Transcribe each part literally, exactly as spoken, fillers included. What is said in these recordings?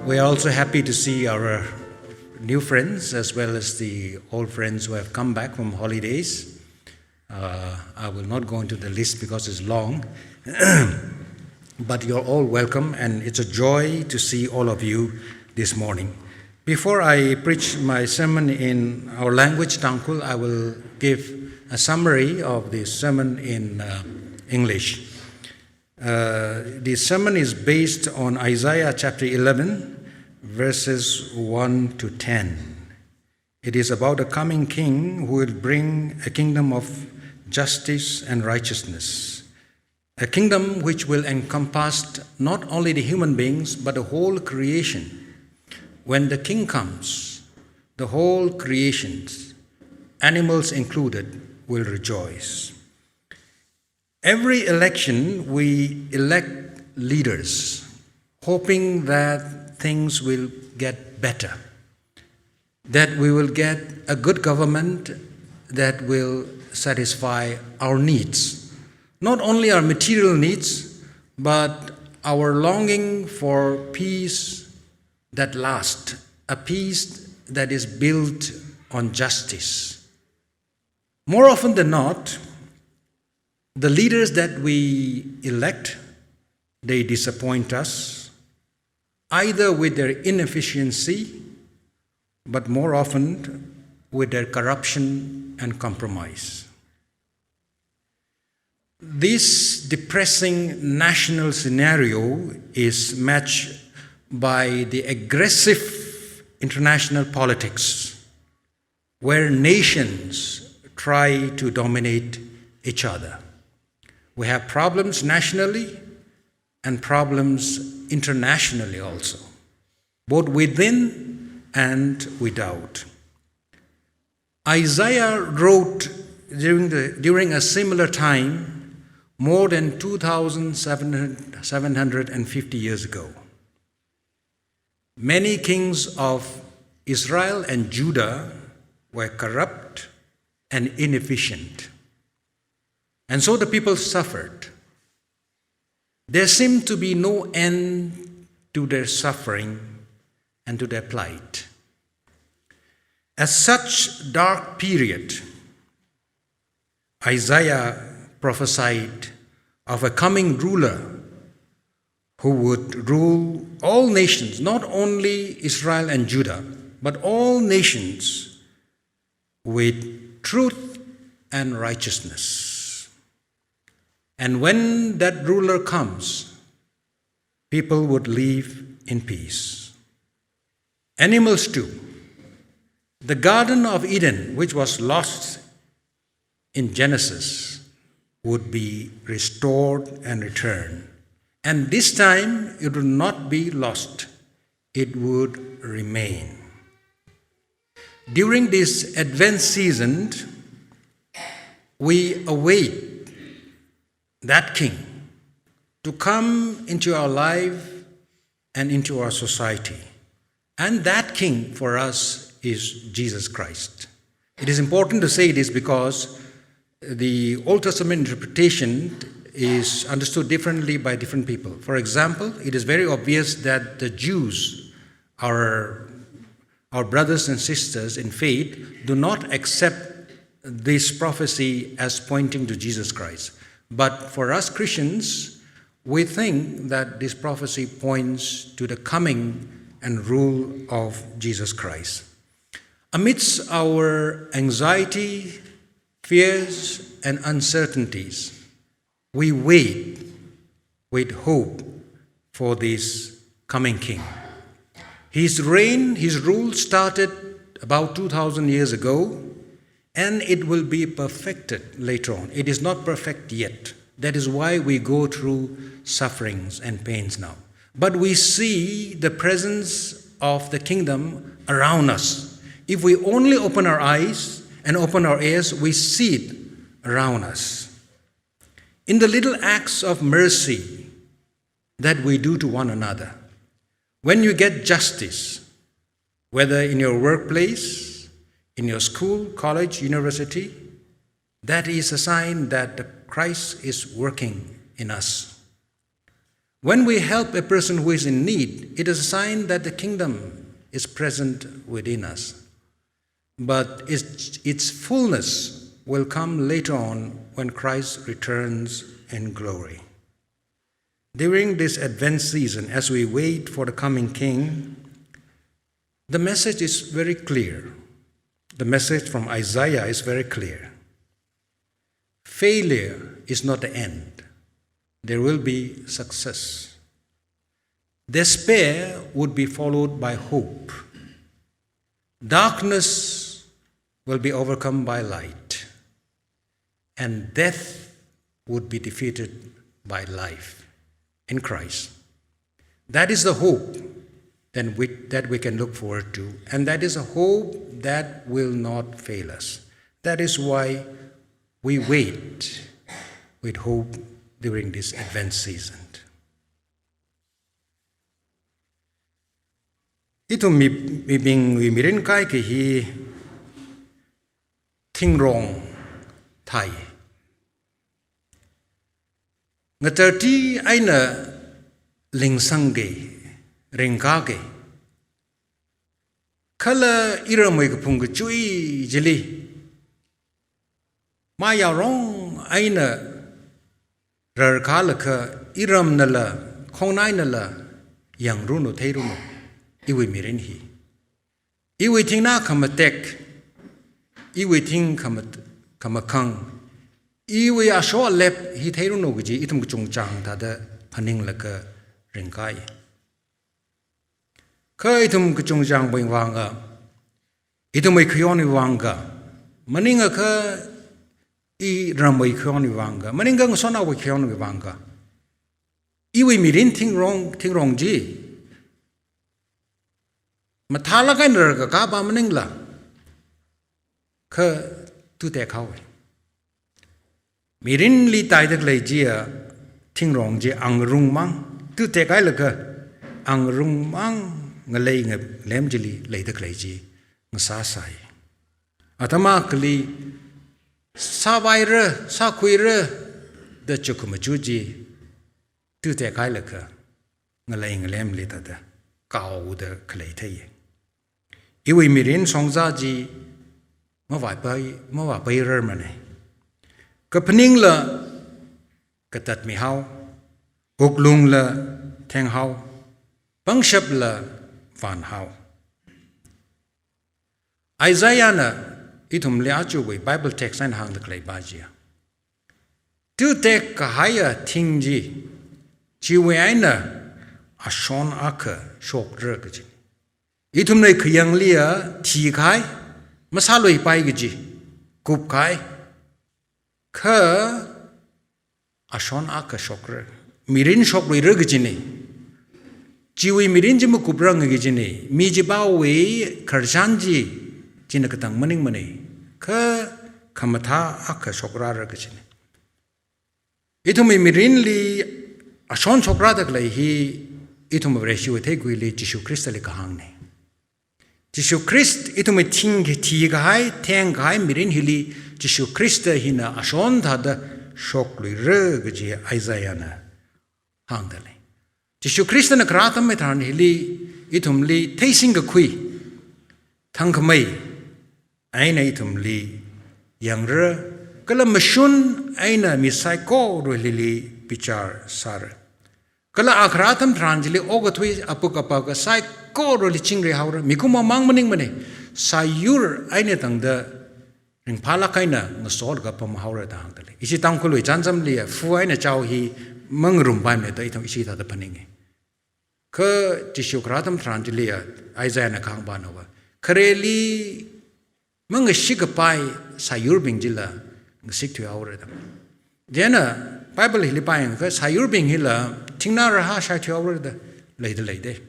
We are also happy to see our new friends as well as the old friends who have come back from holidays. Uh, I will not go into the list because it's long, but you're all welcome, and it's a joy to see all of you this morning. Before I preach my sermon in our language, Tangkhul, I will give a summary of the sermon in uh, English. Uh, the sermon is based on Isaiah chapter eleven, verses one to ten. It is about a coming king who will bring a kingdom of justice and righteousness, a kingdom which will encompass not only the human beings but the whole creation. When the king comes, the whole creations, animals included, will rejoice. Every election, we elect leaders, hoping that things will get better, that we will get a good government that will satisfy our needs. Not only our material needs, but our longing for peace that lasts, a peace that is built on justice. More often than not, the leaders that we elect, they disappoint us, either with their inefficiency, but more often with their corruption and compromise. This depressing national scenario is matched by the aggressive international politics where nations try to dominate each other. We have problems nationally and problems internationally also, both within and without. Isaiah wrote during, the, during a similar time, more than two thousand seven hundred, seven hundred fifty years ago. Many kings of Israel and Judah were corrupt and inefficient. And so the people suffered. There seemed to be no end to their suffering and to their plight. At such dark period, Isaiah prophesied of a coming ruler who would rule all nations, not only Israel and Judah, but all nations with truth and righteousness. And when that ruler comes, people would live in peace. Animals too. The Garden of Eden, which was lost in Genesis, would be restored and returned. And this time, it would not be lost, it would remain. During this Advent season, we await that King to come into our life and into our society. And that King for us is Jesus Christ. It is important to say this because the Old Testament interpretation is understood differently by different people. For example, it is very obvious that the Jews, our, our brothers and sisters in faith, do not accept this prophecy as pointing to Jesus Christ. But for us Christians, we think that this prophecy points to the coming and rule of Jesus Christ. Amidst our anxiety, fears, and uncertainties, we wait with hope for this coming King. His reign, his rule started about two thousand years ago, and it will be perfected later on. It is not perfect yet. That is why we go through sufferings and pains now. But we see the presence of the kingdom around us. If we only open our eyes and open our ears, we see it around us. In the little acts of mercy that we do to one another, when you get justice, whether in your workplace, in your school, college, university, that is a sign that the Christ is working in us. When we help a person who is in need, it is a sign that the kingdom is present within us. But its, its fullness will come later on when Christ returns in glory. During this Advent season, as we wait for the coming King, the message is very clear. The message from Isaiah is very clear. Failure is not the end. There will be success. Despair would be followed by hope. Darkness will be overcome by light. And death would be defeated by life in Christ. That is the hope then we, that we can look forward to, and that is a hope that will not fail us. That is why we wait with hope during this Advent season. Ithum mi, mibingwui mirin kaikha hi thingrong thai. Ngatarti eina lingsangki, ringkaki. Kala iramwui kaphung kachui chili mayarong eina rarkalaga iramnala, khongnainala yangranu theiranu iwui mirin hi. Iwui thingna khamatek, iwui thing khamat-, khamakhang, iwui asho alep hi theiranu kaji ithum kachungchang thāda phaninglaga ringkai. Kha ithum kachungchangwui vangkha, ithumwui khayonwui vangkha, maningakha iramwui khayonwui vangkha, maningakha ngasotnaowui khayonwui vangkha, iwui mirin thingrong, thingrong chi mathālāk eina rarkakapa maningla, kha tutek haowa. Mirinli taida khalei chiya thingrong chi angarungmang, tutek hailaga angarungmang ngalei ngalem chili leida khalei chi ngasāsai. Atam akhali sāvaira, sākhuira da chukkhamaja chi tutek hailaga ngalei ngalemli thāda kaoda khalei thei. Iwui mirin shongza chi mavāpai, mavāpai rarmana. Kaphaningla katatmihao, wuklungla thenghao, pangshapla vānhao. Isaiahna ithumli ajawui Bible text eina hāngda khaleipa chiya, tutek kahaiya thing chi, chiwui eina ashon akha shokra kaji. Ithumna khayāngliya thikahai, masāluipai kaji, kupkahai, kha ashon akha shokra, mirin shokluira kajina. Chiwui mirin chi makupranga kajina. Mi chipāwui khararchan chi, china katang maningmana. Kha khamathā akha shokrara kajina. Ithumwui mirinli ashon shokrada khalei hi, ithum Vareshiwui theikhuili Jishu Khristali kahāngna. Jishu Khrist ithumwui thing, thikahai, thengkahai mirin hili Jishu Khrista hina ashon thāda shokluira kaji Isaiahna hāngda lei. Jishu Khristana kharā atam tharan hili ithumli theishingkakhui, thangkhamei eina ithumli yangra, kala mashun eina mi saikorali bichar sāra. Kala a kharā atam tharan chili okathui apuk apaka saikorali chingri haora, mikumo mang maningmana, sāyur eina tangda ringphālāk eina ngasolaga pamhaora da hāngda lei. Ishi Tangkhulwui chānjamliya fu eina chao hi mangarumpaimana da ithum ishi thāda phaninga. Kha Jishu kharā atam tharan chiliya Isaiahna kahāngpanava, khareli mangashikapai sāyurbing chila ngashik thuihaora da. Chieina Bible hili pāyangakha sāyurbing hila thingnā rahā shai thuihaora da, leida leida.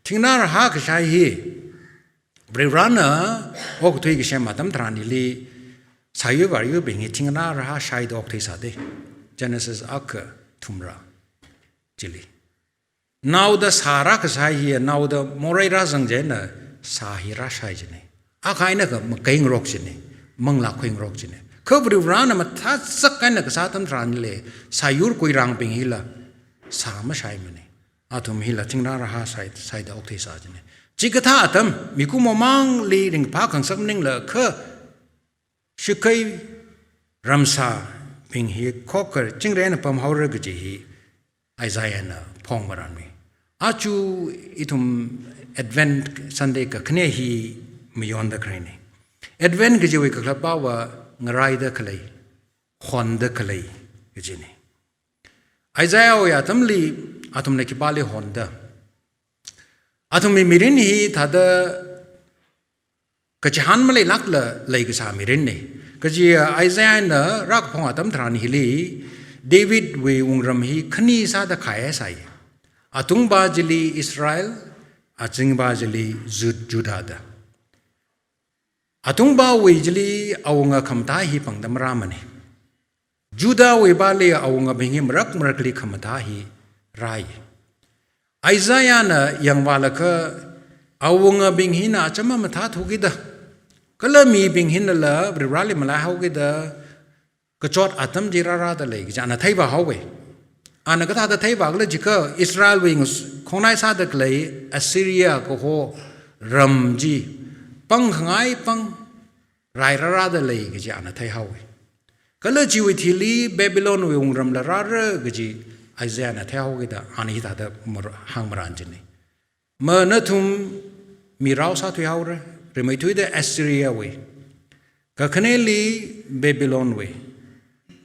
Thingnā rahā kashai hi, Varivarana okathui kasem atam tharan hili sāyur vāyurbing hi thingnā rahā shaida okthuisāda. Genesis akha thumrā chili. Naoda sā rākashai hi, naoda morei rāzang chieina sā hi rāshai jina. Akha eina kha makeingarok jina, manglā khuingarok jina. Kha Varivarana mathāzak eina kasā atam tharanli, sāyur kuirangbing hila sā mashaimana. Athum hila thingrā rāhā sai, saida okthuisā jina. Chikathā atam, mikumo mangli ringphā khangasak maningla kha shakhai ramsābing hi khokkhar chingri eina pamhaora kaji hi Isaiahna phongmaranmi. Aja ithum Advent Sunday kakhane hi mayonda khaleina. Advent kajiwui kakhalatpava ngaraida khalei, honda khalei kajina. Isaiahwui atamli athumna khipāli honda? Athumwui mirin hi thāda kachihān maleilākla leikasā mirinna. Kaji Isaiahna rākaphong atam tharan hili Davidwui wungram hi khani sāda khayāsai. Atungpa chili Israel, azingpa chili Ju-, Judah da. Atungpawui chili awunga khamathā hi pangda marāmana. Judahwui pali awungabing hi marak marakli khamathā hi rāi. Isaiahna yangvālaga awungabing hina achama mathāthukida, kala mibing hinala Varivarāli malaihaokida, kachot atam chi rārāda lei kaji ana theivāhaowa. Ana kathāda theivākhala jiakha Israelwui ngas-, khongnai sāda khalei Assyria kaho ram chi pangkhangai pang rai rārāda lei kaji ana theihaowa. Kala chiwui thili Babylonwui wungramla rāra kaji Isaiahna theihaokida ana hithāda mar-, hāngmaran jina. Ma nathum mirao sāthuihaora, rimeithuida Assyriawui, kakhaneli Babylonwui,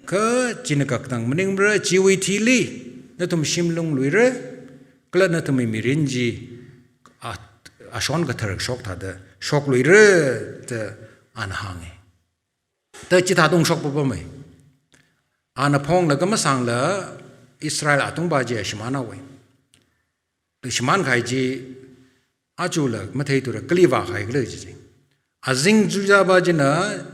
kha china kaktang maningmara, chiwui thili nathum shim lungluira, kala nathumwui mirin chi a-, ashon kathar shok thāda shokluira da ana hānga. Da chithāda ungshokpapama. Ana phonglaga masāngla Israel atungpa chi shimānhaowa. Shimānkahai chi ajala matheithura, kali vākahaikhala chi chi. Azing Judahpa china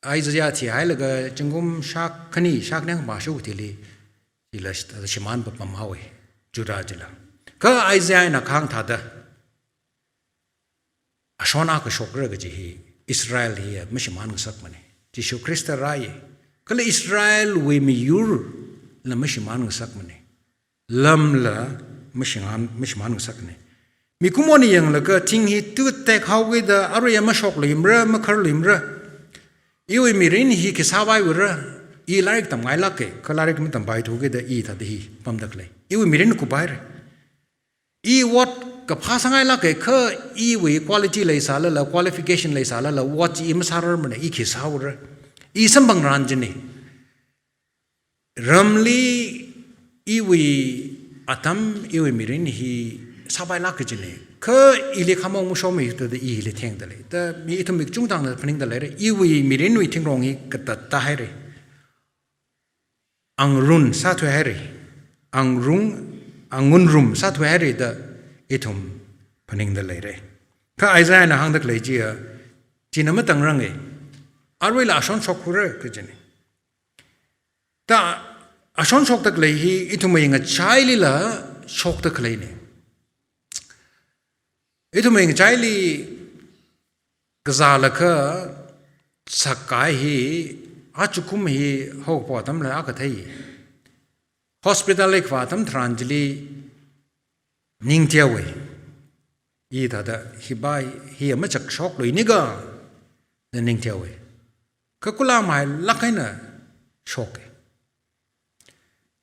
Isaiah thihailaga zingkum shākhani, shākhani mashok thili, chila shimānpapamhaowa, Judah chila. Kha Isaiahna kahāng thāda ashon akha shokra kaji hi Israel hiya mashimān ngasakmana. Jishu Khrista rāya. Kala Israelwui miyurla mashimān ngasakmana. Lamla mashimān, mashimān ngasakna. Mikumona yanglaga thing hi tutekhaokida aruiya mashokluimara, makharluimara. Iwui mirin hi khi sāpaiura, i lairik tamngailāka, kha lairik matampai thukida i thāda hi pamda khalei. Iwui mirin kuphaira. I ot kaphā sāngailāka, kha iwui quality leisālala, qualification leisālala, ot chi i masārarmana, i khi sāura. I samphangran jina. Ramli iwui atam, iwui mirin hi sāpailāk kajina. Kha ili khamong mashomei thāda ili thengda lei. Da mi ithum mi kachungkha tangda phaningda leira. Iwui mirinwui thingrong hi katatta haira. Angrun sāthui haira. Angrung, angunrum sāthui haira da ithum phaningda leira. Kha Isaiahna hāngda khalei chiya, china matangranga. Aruila ashon shokhaora kajina. Da ashon shokda khalei hi ithumwui ngachailila shokda khaleina. Ithumwui ngachaili kazālakha sakkahai hi, achukum hi haokaphok atamla akha thei. Hospital li kavā atam tharan chili ningthihaowa. I thāda hipa hi amachak shokluinika da ningthihaowa. Kha kula mahailāk eina shoka.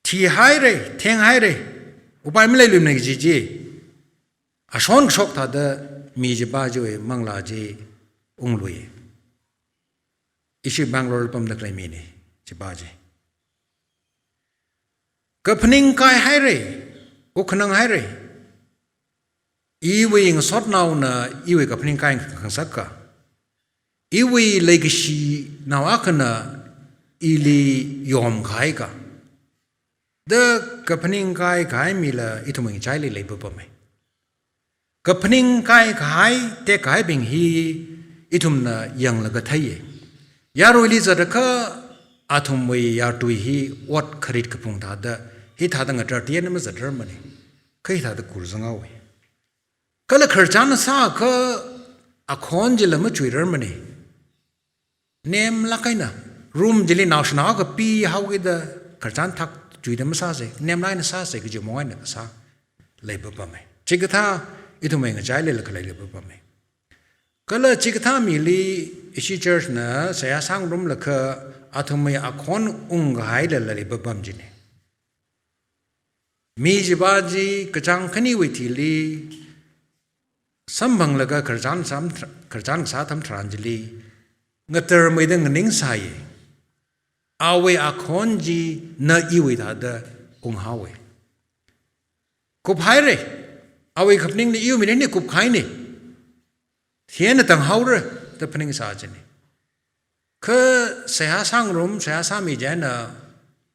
Thihaira, thenghaira, upai maleiluimana kaji chi. Ashon kashok thāda mi chipa chiwui manglā chi unglui. Ishi Bangalore pamda khalei mina, chipa chi. Kaphaning kahai haira, wuk khanang haira. Iwui ngasotnaona iwui kaphaning kahai khangasaka. Iwui leikashinao akhana ili yomkahaika. Da kaphaning kahai kahai mila ithumwui ngachaili leipapama. Kaphaning kahai kahai, tekkahaibing hi ithumna yanglaga theiya. Yaruili zatakha athumwui yartui hi ot kharit kaphung thāda, hithāda ngatar tiyan mazatrarmana. Kha hithāda kurzanghaowa. Kala kharchan sākha akhon chila machuirarmana. Nemlāk eina, room chili naoshinao akha pihaokida kharchan thak Tuida masāsei, nemlāk eina sāsei kaji mong eina kasā leipapamei. Chikathā ithumwui ngachailila khalei leipapamei. Kala chikathā mili ishi church na seihā sāngarumlakha athumwui akhon ungkahailala leipapam jina. Mi chiva chi kachāng khaniwui thili samphanglaga khararchan sam, khararchan kasā atam tharan chili ngatarmeida nganingsāya. Awui akhon chi na iwui thāda unghaowa. Kuphaira. Awui kaphaning hi iwui mirinli kupkahaina. Hi eina tanghaora da phaningsā jina. Kha seihā sāngarum, seihā sāmi chieina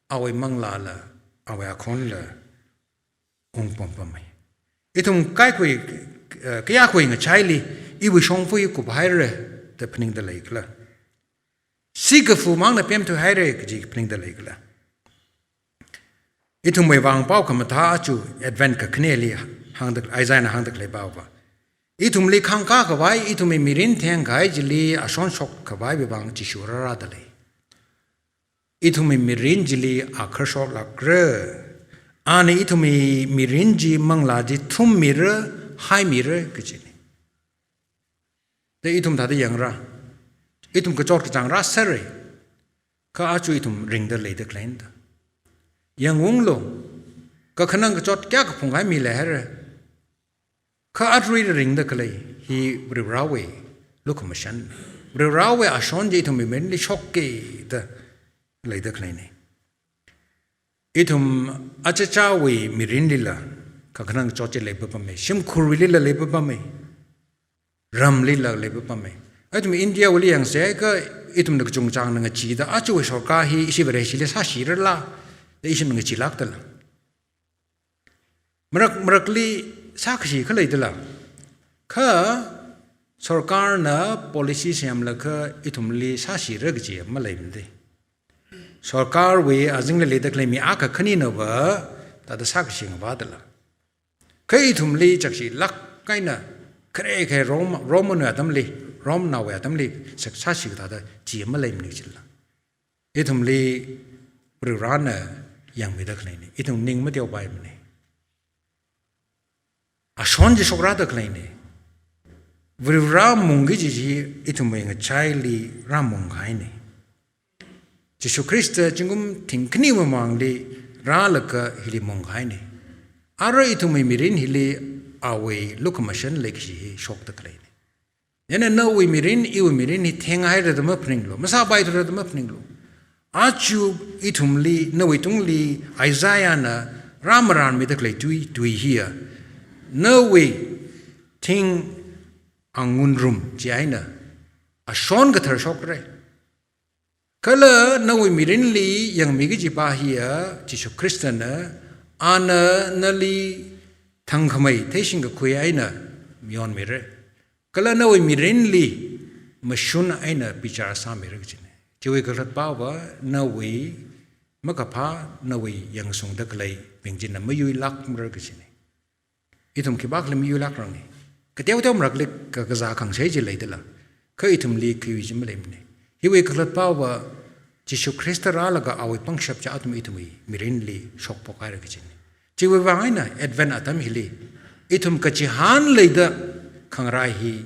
awui manglāla, awui akhonla ungpampamei. Ithum kaikhawui, eh, kayākhawui ngachaili iwui shongfa hi kuphaira da phaningda leikhala? Sikafu mangna pemthuihaira kaji phaningda leikhala? Ithumwui vang pao khamathā aja Advent kakhaneli hāngda, Isaiahna hāngda khalei paova, ithumli khangkā khavai, ithumwui mirin thengkahai chili ashon shokkhavaiwui vang Jishu rārāda lei. Ithumwui mirin chili a kharshok lākra. Ana ithumwui mirin chi manglā chi thummira, haimira kajina. Da ithum thāda yangra. Ithum kachot kachāng rāsera. Kha aja ithum ringda leida khaleina da. Yangunglu. Kakhanang kachot kayākha phungkahai mi leihaira. Kha aruila ringda khalei hi Varivarāwui lukhamashan. Varivarāwui ashon chi ithumwui mirinli shokkida leida khaleina. Ithum achichāwui mirinlila kakhanang kachot chi leipapamei. Shimkhurwuilila leipapamei. Ramlila leipapamei. Ithum Indiawuili yangsei kha ithumna kachungchāngna ngacheeda, ajawui sorkar hi ishi Vareshili sāshirala da ishina ngacheelākdala. Marak marakli sākashi khalei dala. Kha sorkarna policy semlaga ithumli sāshira kaji maleimana da. Sorkarwui azingli leida khalei mi akha khaninava thāda sākashi ngavā dala. Kha ithumli chakshilāk eina khare kha Rome, Romanwui atamli, Romnaowui atamli sākashi kathāda chi maleimana jila. Ithumli Varivarāna yangmida khaleina. Ithum ning mateopaimana. Ashon chi shokrada khaleina. Varivarā mungki kaji chi ithumwui ngachaili rāmungkahaina. Jishu Khrista zingkum thingkhani mamangli rālaga hili mungkahaina. Ara ithumwui mirin hili awui lukhamashan leikashi hi shokda khaleina. Chieina nawui mirin, iwui mirin hi thenghaira da maphaninglu, masāpaithura da maphaninglu. Aja ithumli, nawui tungli, Isaiahna rāmaranmida khalei tui, tui hiya, nawui thing angun rum chieina ashon kathar shokra. Kala nawui mirinli yangmi kajipa hiya Jishu Khristana, ana nali thangkhamei theishingkakhui eina yonmira. Kala nawui mirinli mashun eina bichar sāmira kajina. Chiwui kakhalatpava nawui makaphā, nawui yangsungda khaleibing china mayuilākmara kajina. Ithum khipākhala mayuilākranga. Kateoteo marakli ka, kakazā khangasei chi leidala. Kha ithumli kayui chi maleimana. Hiwui kakhalatpava Jishu Khrista rālaga awui pangshap chi athum ithumwui mirinli shokphokhaira kajina. Chiwui vang eina Advent atam hili ithum kachihān leida khangarai hi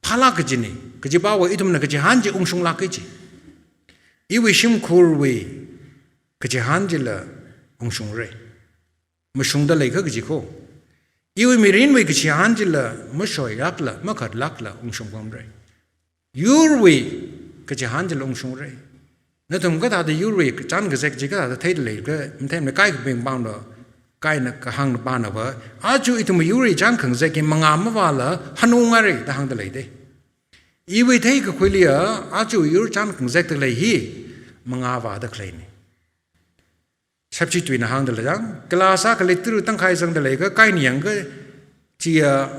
phālāk kajina. Kajipava ithumna kachihān chi ungshunglāk kaji. Iwui shimkhurwui kachihān chila ungshungra. Mashungda leikha kaji kho. Iwui mirinwui kachihān chila mashoilākla, makhatlākla ungshungpamra. Yurwui kachihān chila ungshungra. Nathum kathāda yurwui chān kazek chi kathāda theida leikha, mathemna kaikhabing pānglo, kaina kahāng pānava, aja ithum yurwui chān kazek hi mangā mavāla hanungaira da hāngda leida. Iwui theikakhuiliya, aja yur chān kazekda khalei hi mangā vāda khaleina. Shapshi tuina hāngda lei yang, class akhali tara tangkhai zangda leikha, kaina yangkha, chiya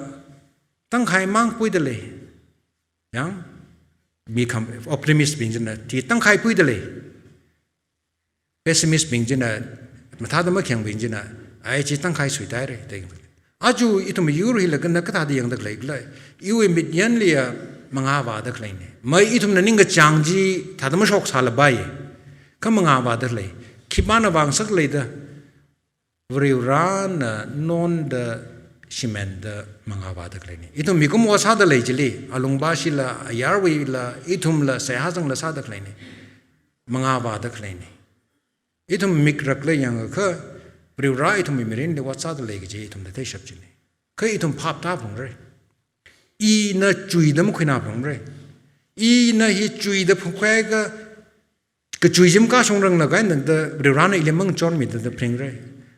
tangkhai mang puida lei. Yang, mi kham, optimist bing china, chi tangkhai puida lei. Pessimist bing china, mathāda makhangbing china, ai chi tangkhai suitaira, da. Aja ithum yur hila kana kathāda yangda khaleikhala, iwui mityanliya mangā vāda khaleina. Mai ithumna ningkachāng chi thāda mashoksālapai. Kha mangā vāda khalei. Khipāna vāngasak leida, Varivarana nonda shimānda mangā vāda khaleina. Ithum mikumo sāda lei chili, alungvāshila, ayarwuila, ithumla, seihā zangla sāda khaleina. Mangā vāda khaleina. Ithum mik rakla yangakha, Varivara ithumwui mirinli ot sāda lei kaji ithumda theishap china. Kha ithum phap tāphalungra. Ina chuida makhuinaphalungra. Ina hi chuida phungkhuiakha, kachui chi makashungranglakha eina tangda Varivarana ili mangachonmida da phaningra.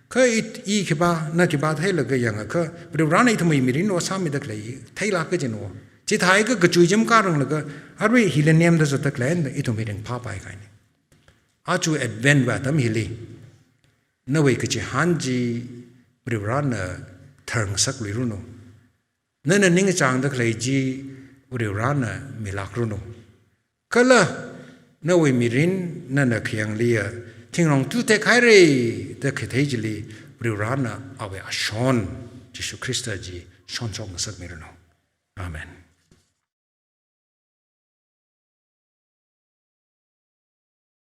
Kha i, i khipā, na khipā theilaga yangakha, Varivarana ithumwui mirinli ot sāmida khalei theilāk kajina. Chithākha kachui chi makaranglakha, arui hili nemda zatda khaleina ithum hi ringphāpai kahaina. Aja Advent wui atam hili, nawui kachihān chi Varivarana tharngasakluiranu. Nana ningkachāngda khalei chi Varivarana milākranu. Kala nawui mirin nana khayangli ya, thingrong tutekhaira da kathei chili Varivarana awui ashon, Jishu Khrista chi shonshok ngasakmiranu. Amen.